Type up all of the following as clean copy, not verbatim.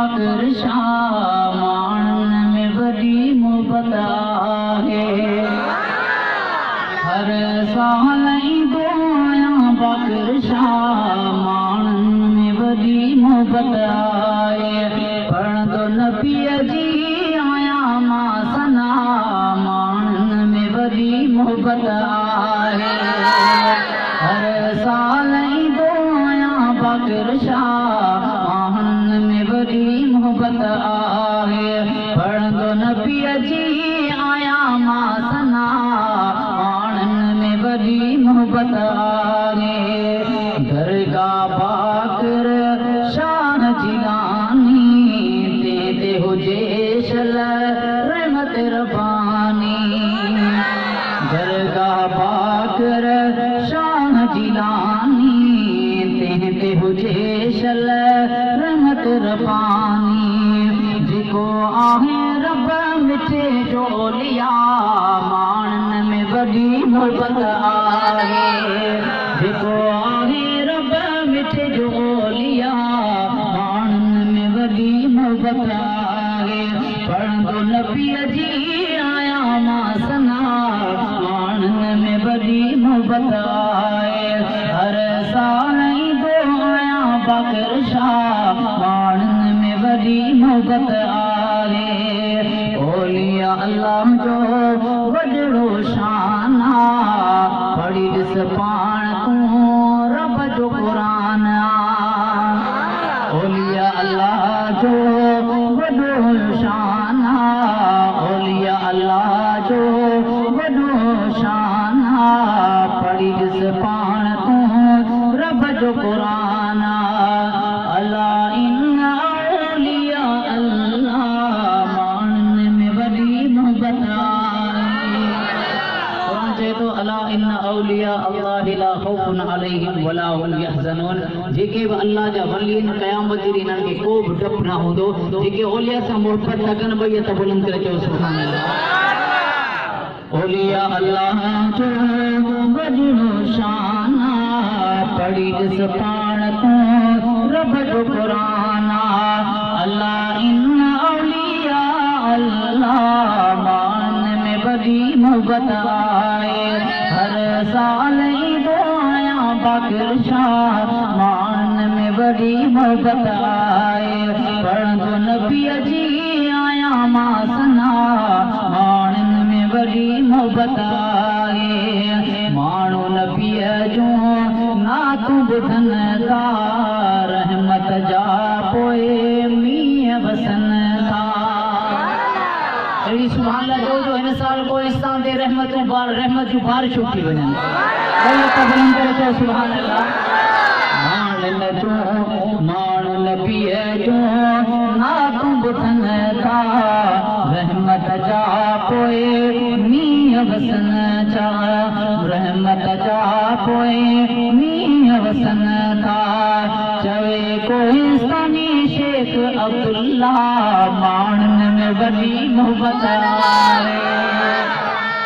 बाकर शाह माण्हुनि में वॾी मोहबत आहे। हर साल ईंदो आहियां बाकर शाह माण्हुनि में वॾी मोहबत आहे। पढ़ंदो नबीअ जी आहियां मां सना माण्हुनि में वॾी मोहबत आहे। हर साल ईंदो आहियां बाकर शाह माण्हुनि में वॾी मोहबत आहे। पढ़ंदो नबीअ जी आहियां मां सना माण्हुनि में वॾी मोहबत आहे। दरगाह बाकर शाह जिलानी ते ते हुजे शल रहमत रबानी। दरगाह बाकर शाह जिलानी ते ते हुजे शल रहमत रबानी। जेको आहे रब मिठे जोलिया माण्हुनि में वॾी मोहबत आहे। जेको आहे रब मिठे जोलिया माण्हुनि में वॾी मोहबत आहे। पढ़ंदो नबीअ जी आहियां मां सना माण्हुनि में वॾी मोहबत आहे। हर साल ईंदो आहियां बाकर शाह माण्हुनि में वॾी मोहबत आहे। औलिया अल्लाह जो वॾो शान आहे, पढ़ी ॾिस पाण तूं रब जो क़ुरान आहे। औलिया अल्लाह जो वॾो शान आहे, औलिया अल्लाह जो वॾो शान आहे, पढ़ी ॾिस पाण तूं रब जो क़ुरान आहे। अला इन औलिया अल्लाह माण्हुनि में वॾी मोहबत आहे। क़ुरान चए थो अला इन औलिया अल्लाह ला ख़ौफ़ुन अलैहिम वला हुम यहज़नून। जेके बि अल्लाह जा वली आहिनि क़यामत जे ॾींहुं हिननि खे को बि डपु न हूंदो। जेके औलिया सां मोहबत था कनि भई त बुलंद करे चओ सुभान अल्लाह। औलिया अल्लाह जो वॾो शान आहे, पढ़ी ॾिस पाण तूं रब जो क़ुरान आहे। अला इन औलिया अल्लाह माण्हुनि में वॾी मोहबत आहे। हर साल ईंदो आहियां बाकर शाह माण्हुनि में वॾी मोहबत आहे। पढ़ंदो नबीअ जी आहियां मां सना माण्हुनि में वॾी मोहबत आहे। माण्हू नबीअ जूं नातूं ॿुधनि था रहमत जा पोइ मींहुं वसनि था। अहिड़ी सुभान अल्लाह चओ जो हिन साल कोहिस्तान ते रहमतूं बार रहमत जूं बारिशूं थी वञनि। बुलंद करे चओ सुभान अल्लाह। माण्हू नबीअ जूं नातूं ॿुधनि था रहमत जा पोइ मींहुं वसनि था। रहमत जा पोइ मींहुं वसनि था। चवे कोहिस्तानी शेख अब्दुल्ला माण्हुनि में वॾी मोहबत आहे।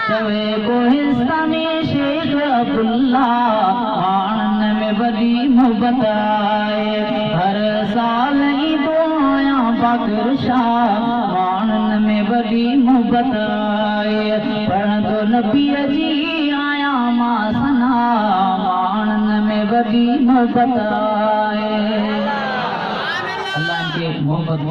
चवे कोहिस्तानी शेख अब्दुल्ला माण्हुनि में वॾी मोहबत आहे। हर साल ईंदो आहियां बाकर शाह माण्हुनि में वॾी मोहबत आहे। पढ़ंदो नबीअ जी आहियां मां सना माण्हुनि में वॾी मोहबत आहे। अल्लाह खे मोहबत